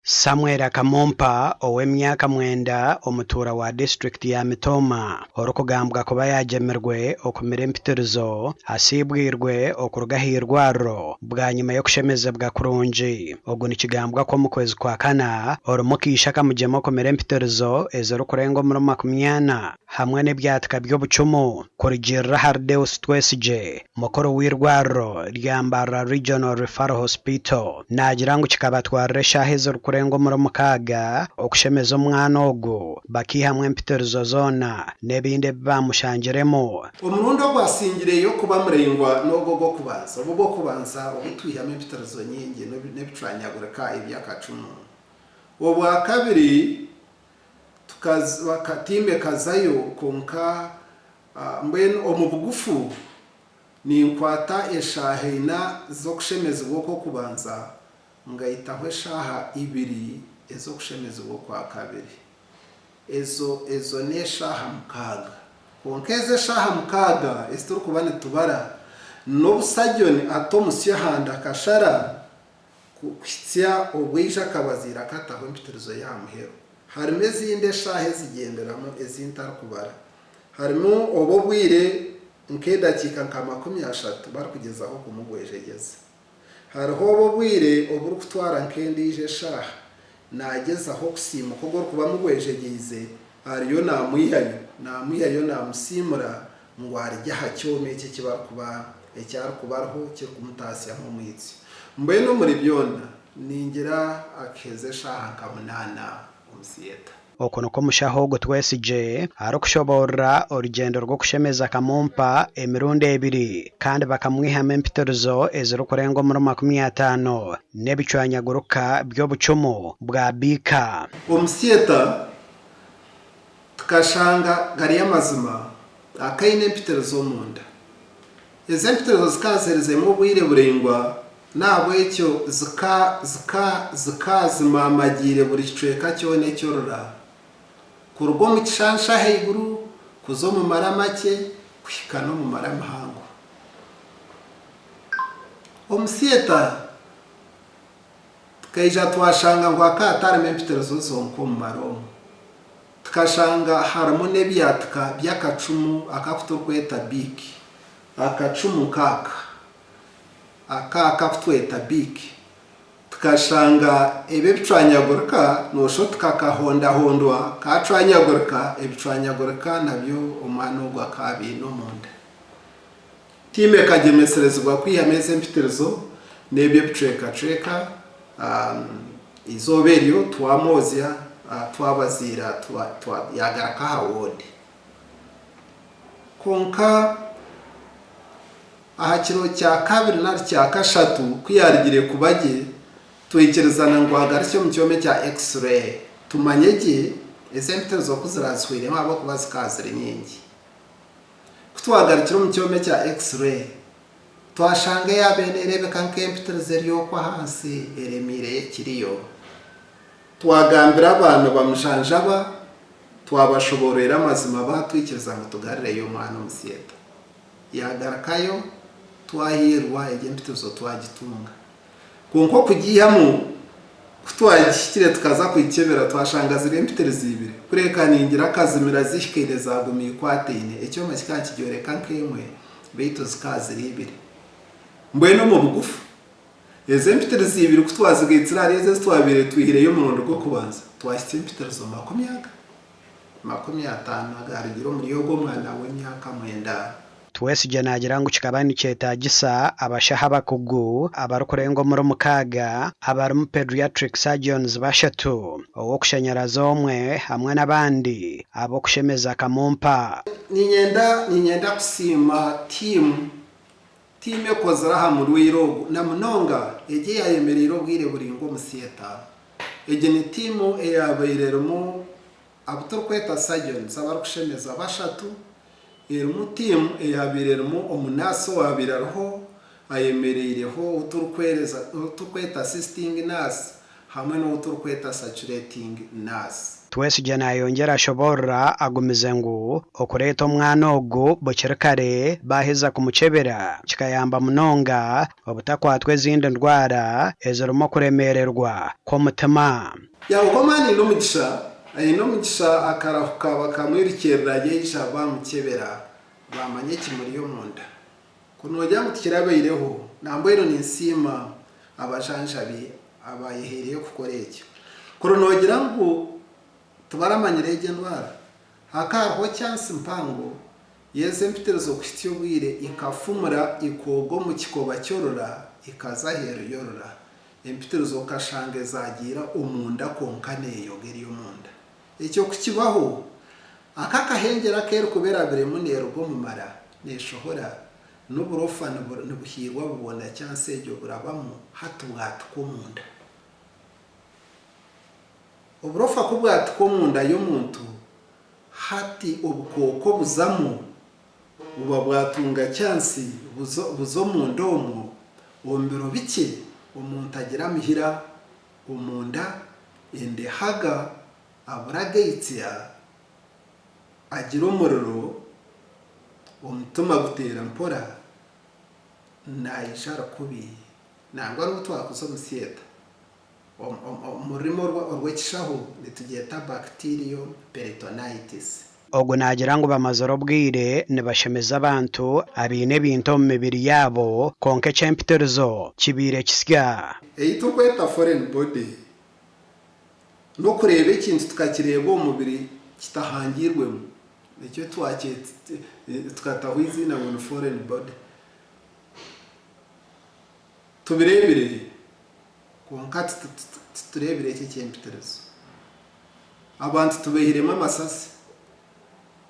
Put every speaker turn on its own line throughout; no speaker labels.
Samuel Akamumpa ow'emyaka mwenda omutuura wa disiturikiti ya Mitooma orikugambwa kuba yaagyemirwe okumira empitirizo asiibwirwe okuruga ah'eirwariro bwanyima y'okushemezibwa kurungi. Ogu nikigambwa ku omu kwezi kwa kana orimu kaishe akamugyema okumira empitirizo ezirikurenga omuri 40 hamwe n'ebyatika by'obucumu. Kurugiirira ahari Deus Twesigye, mukuru w'eirwariro rya Mbarara Regional Referral Hospital, naagira ngu kikabatwarira eshaaha ezirikurenga omuri mukaaga okushemeza omwana ogu bakaihamu empitirizo zoona n'ebindi ebi baamushangiremu.
Omurundi ogwasingireyo kuba muraingwa n'ogwo ogw'okubanza. Obu ogw'okubanza obu twihamu empitirizo nyingi n'ebicwanyagurika eby'akacumu. Obwakabiri Tiimu ekazayo kwonka mbwenu omu bugufu ninkwata eshaaha ina z'okushemezibwa okw'okubanza ngaitaho eshaaha ibiri ez'okushemezibwa okwakabiri. Ezo ezo n'eshaaha mukaaga. Kwonka ezo eshaaha mukaaga ezi turikuba nitubara n'obu sajoni ata omusyo aha nda akashara, Kuhitsya obu aija akabaziira akataho empitirizo y'aha muheru. Harimu ezindi eshaaha ezigyenderamu ezi ntarikubara. Harimu obu obwire nk'edakiika nka 30 barikugyezaho kumugwejegyeza. Hariho obu obwire oburikutwara nk'endiijo eshaaha naagyezaho kusiimuka ogwo orikuba amugwejegyeize ariyo naamwihayo, naamwihayo naamusiimura ngu arye aha kyoma eki eki barikuba, eki arikuba ariho kirikumutaasyamu omwitsyo. Mbwenu omuri byona, ningira akaheza eshaaha nka munaana omu theatre.
Oku nikwo omushaho ogu Twesigye arikushoboorora orugyendo rw'okushemeza Kamumpa emirundi ebiri kandi bakamwihamu empitirizo ezirikurenga omuri 50 n'ebicwanyaguruka by'obucumu bwa biika.
Omu theatre Tukashanga gari amazima, akaine empitirizo omunda. Ezo empitirizo zikazerizemu obwire buraingwa, n'ahabw'ekyo zika, zika, zika zimaamagiire buri kicweka kyona eky'orura, kuruga omu kishansha ahaiguru, kuza omu mara makye, kuhika n'omu mara mahango. Omu theatre, Tukaija twashanga ngu hakaba hatarimu empitirizo zonka omu mara omwo. Tukashanga harimu n'ebyatika by'akacumu aku aku turikweta biiki. Akacumu nk'aka, aka aku aku tweta biiki. Tukashanga ebi ebicwanyagurika nooshusha oti kakahondahondwa kaacwanyagurika, ebicwanyagurika nabyo omwana ogwo akaba abiine omunda. Tiimu ekagyemeserezibwa kwihamu ezi empitirizo n'ebyo ebicwekacweka. Eizooba eryo twamwozya, twabaziira yaagaruka aha woodi. Kwonka aha kiro kya kabiri nari kya kashatu ku yaarugire kuba gye, twaikirizana ngu agarukye omu kyoma ekya X-ray tumanye gye ezi empitirizo ku ziraazihweiremu ahabw'okuba zikaba ziri nyingi. Ku twagarukire omu kyoma ekya X-ray, twashanga eyaabaire neereebeka nk'empitirizo eri okwo ahansi eremeire ekiriyo. Twagambira abaana bamujanjaba, twabashoboororera amazima baatwikiriza ngu tugarireyo omwana omu theatre. Yaagarukayo, twahiirwa egyo empitirizo twagitunga. Kwonka okugiihamu ku twagihikire tukaza kugikyebera twashanga ziri empitirizi ibiri. Kureka ningira akazimira zihikaine zaaguma ikwataine. Ekyoma kikaba nikigyoreka nk'emwe beitu zikaba ziri ibiri. Mbwenu omu bugufu, ezo empitirizi ibiri ku twazigaitsire ahari ezo ezi twabaire twihireyo omurundi gw'okubanza, twahitsya empitirizo makumi aga, 50 agaarugire omuri ogwo mwana w'emyaka mwenda.
Twesigye naagira ngu kikaba nikyetaagisa abashaho abakugu abarikurenga omuri mukaaga abarimu Pedriatric Surgeons bashatu, ow'okushanyaraza omwe hamwe n'abandi ab'okushemeza Kamumpa.
Niinyenda niinyenda kusiima tiimu tiimu ekozire aha murwaire ogu na munonga egyo eyaayemereire obwire buraingwa omu theatre. Egi ni tiimu eyaabaire erimu abu turikweta surgeons abarikushemeza bashatu, Erimu tiimu eyaabaire erimu omunaasi owaabaire ariho ayemereireho ou turikweta assisting nurse hamwe n'ou turikweta circulating nurse.
Twesigye nayongyera ashoboorora agumize ngu okureeta omwana ogu bukiri kare baaheza kumukyebera kikayamba munonga obutakwatwa ezindi ndwara ezirimu okuremeererwa kw'omutima.
Yaaba omwana aine omugisha, aine omugisha akarahuka bakamwirukirira yaija baamukyebera baamanya ekimuri omunda. Ku noogira ngu tikirabaireho, nambwenu ninsiima abajanjabi abaayehaireyo kukora ekyo. Kuri noogira ngu tibaramanyire egyo endwara, hakaba hariho chansi mpango y'ezi empitirizo kuhitsya obwire ikafumura ikooga omu kikoba ky'orura ikaza aheeru y'orura. Empitirizo okashanga ezaagiire omunda kwonka neeyoga eri omunda. Ekyo ku kibaho, aka akahengyere aku erikuba erabiremu neeruga omu mara neeshohora, n'oburofa nibuhiirwa bubona chansi egyo burabamu hati bwatuka omunda. Oburofa ku bwatuka omunda y'omuntu, hati obukooko buzamu buba bwatunga chansi buza omunda omwo, omu biro bikye omuntu agira amihira omunda, enda ehaga, abura agaitsya, agira omuriro, omutima guteera mpora, naija ari kubi. Nangwa n'obu twakuza omu theatre, omu rurimi orw'ekishaho nitugyeta bacterial peritonitis.
Ogu naagira ngu bamazire obwire nibashemeza abantu abaine ebintu omu mibiri yaabo kwonka eky'empitirizo kibaire kisya.
Ei turikweta foreign body n'okureeba ekintu tukakireeba omu mubiri kitahangiirwemu. Nikyo tukataho eiziina ngu ni foreign body. Tubireebire kwonka titureebire eki eky'empitirizo. Abantu tubaihiremu amasasi,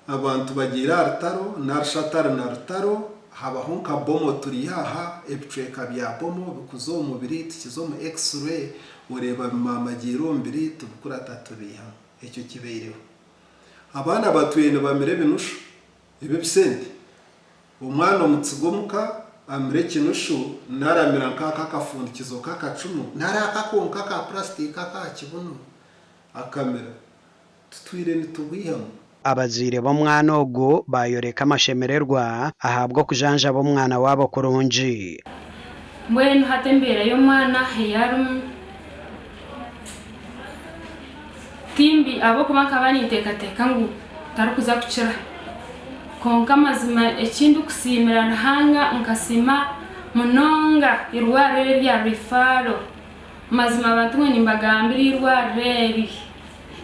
abantu bagiire aha rutaro narishi atari na rutaro, habaho nka bomo turi aha, ebicweka bya bomo bikuza omu mubiri tukiza omu x-ray oreeba bimaamagiire omu mubiri tubikurata tubiihamu. Ekyo kibaireho. Abaana batwire nibamira ebinushu eby'ebisente. Omwana omutsiga omuka amire ekinushu nari amira nk'aka akafundikizo k'akacumu nari aka konka aka purasitika ak'aha kibunu akamira. Tutwire nitubwihamu.
Abazaire b'omwana ogu baayoreka amashemererwa ahabw'okujanjaba omwana waabo kurungi.
Mbwenu hati embeera y'omwana ei arimu timbi ahabw'okuba nkaba ninteekateeka ngu tarikuza kukira. Kwonka amazima eki ndikusiimira Ruhanga nkasiima munonga eirwariro eri erya Referral. Mazima abantu mwe nimbagambira eirwariro eri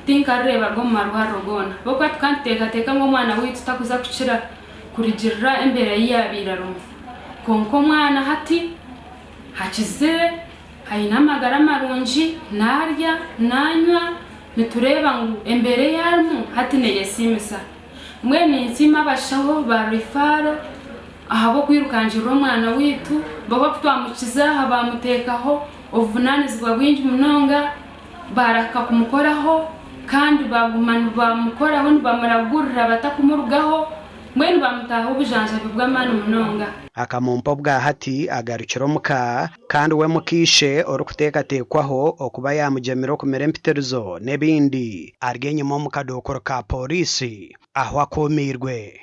tinkarireebaga omu marwariro goona. Ahabw'okuba tukaba nituteekateeka ngu omwana waitu takuza kukira kurugirira embeera ei yaabaire arimu. Kwonka omwana hati akizire, aine amagara marungi, naarya, naanywa, nitureeba ngu embeera ei arimu hati neeyesiimisa. Mbwenu ninsiima abashaho ba Referral ahabw'okwirukangirira omwana waitu, bo ku twamukiza aha baamuteekaho obuvunaanizibwa bwingi munonga, baarahika kumukoraho kandi baaguma nibamukoraho nibamuragurira batakumurugaho, mbwenu baamutaho obujanjabi bw'amaani munonga.
Akamumpa obwahati agarukire omuka kandi we muka ishe orikuteekateekwaho okuba yaamugyemire okumira empitirizo n'ebindi ari enyima omu kaduukuru ka pooriisi ahu akuumiirwe.